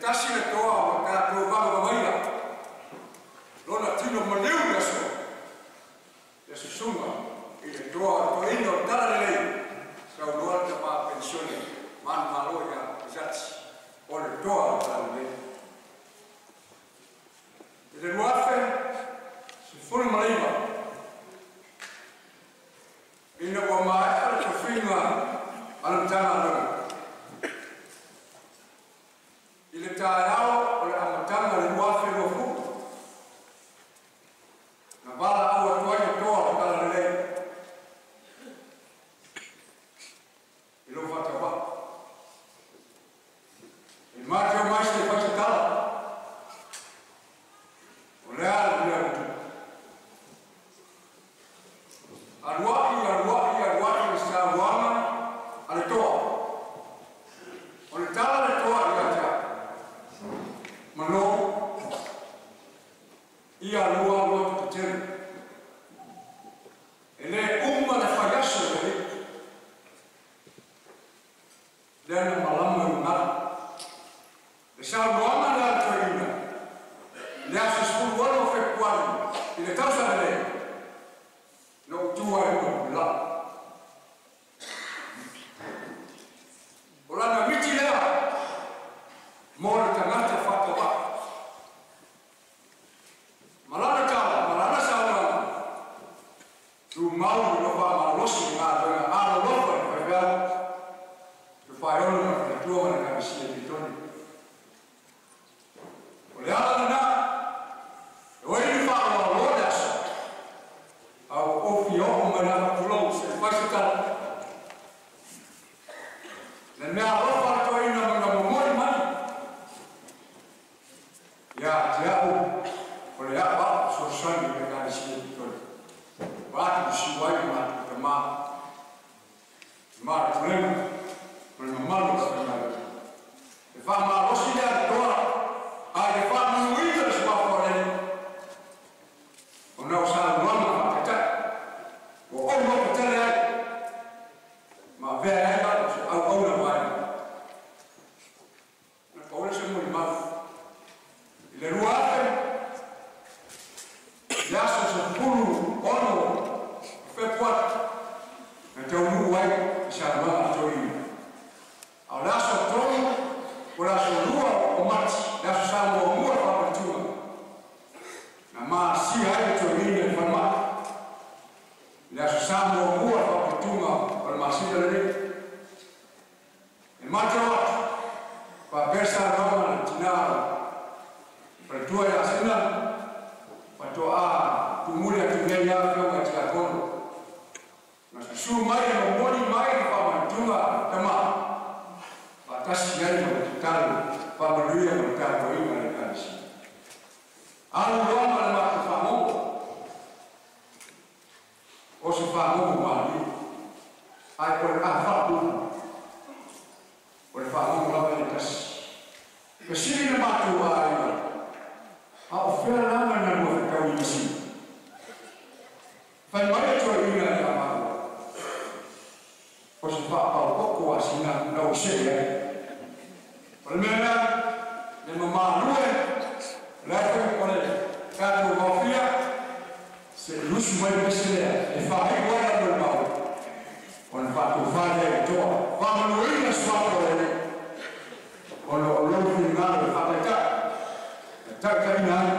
Tasi le toa o tatou vagavagaia lona tino maliu le aso le susuga i le toa toeaina o le Talalelei saunoa le tama penisione manumalo ia Isati o le toa o le Talalelei. I le 2019 ina ua maea le tofiga a le Matagaluega i le taeao o le amataga o le 2020, na valaau atu ai le toa o le Talalelei i lou faatauvaa. E matau mai se fai se tala, o le a le mea ua tupu. Aluai, aluai, aluai le saunoaga a le toa. O le tala le toa ia te au, Malo, ia lua loto tetele. E le uma le faiaso i le alii, lea na malama i ugalu. Le saunoaga lea a le toeaina, i le aso 16 o Fepuari i le tausaga nei, na ou tu ai luga o le pulaa. O lana miti lea mo le tagata faatauvaa. Ma lana tala, ma lana saunoaga, tumau i lou faamalolosi i galuega alolofa i le faifeau, le faaiolo ma le faletua ma le Ekalesia pitone. O le ala lena, e oi ni faaaloalo le aso, a ua ou fia oo mai lava tulou se fai se tala. Le mea alofa a le toeaina ma na momoli mai, ia te au o le a'oa'o fesoasoani i le Ekalesia pitone. Ua atu ai le matou tamā, ma le pulega ma le mamalu o le aufaigaluega. E faamalosi lea le toa, ae le faamanuina le suafa o le Alii. Ona o saunoaga faataitai, ua ou lototele ai, ma avea ai lau auauna vaega. Na pau le se molimau. I le 2000, i le aso 16 Fepuari, na taunuu ai i saunoaga a le toeaina. A o le aso 3, o le aso 2 o Mati, le aso sa muamua le faamalituga, na masia ai le toeaina i le falemai. I le aso sa muamua le faamalituga o le masina lenei. E matau atu, faapea saunoaga a le tinā o faletua ia Sina, faatoa tumuli atu nei lava afioga i tiakono. Na susu mai e momoli mai le faamalituga tama, faatasi ai ma le tatalo faamanuia ma le tapuaiga a le Ekalesia. Alu loa ma le matou faamomo, o se faamomo malie, ae o le a faapupu, o le faamomo lava e tasi. Fesili le matou aiga, a o fea lava na lua fetaui ma Sina? Fai mai le toeaina ia maua, o se faapaopoko a Sina na ou see ai. O le mea lea, le mamalue, o le a foi o le tatou vaofia, se i usu mai le pese lea, e faaiu ai la molimau, ona faatofā lea i le toa, faamanuina suafa o le Alii, ona o lou finagalo e faataitai, na taitaiina ai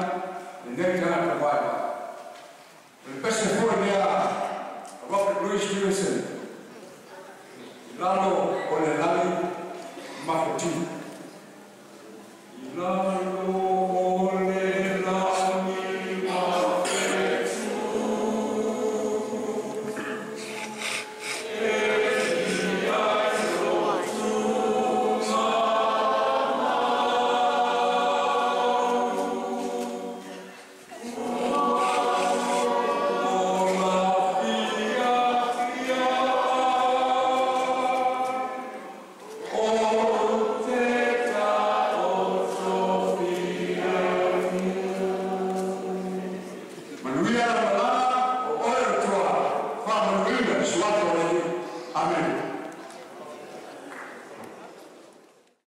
lenei tagata vaevae. O le pese foi lea a Robert Louis Stevenson, i lalo o le lagi mafetu. I lalo o le lagi mafetu, e i ai lou o la fiafia, o te taoto.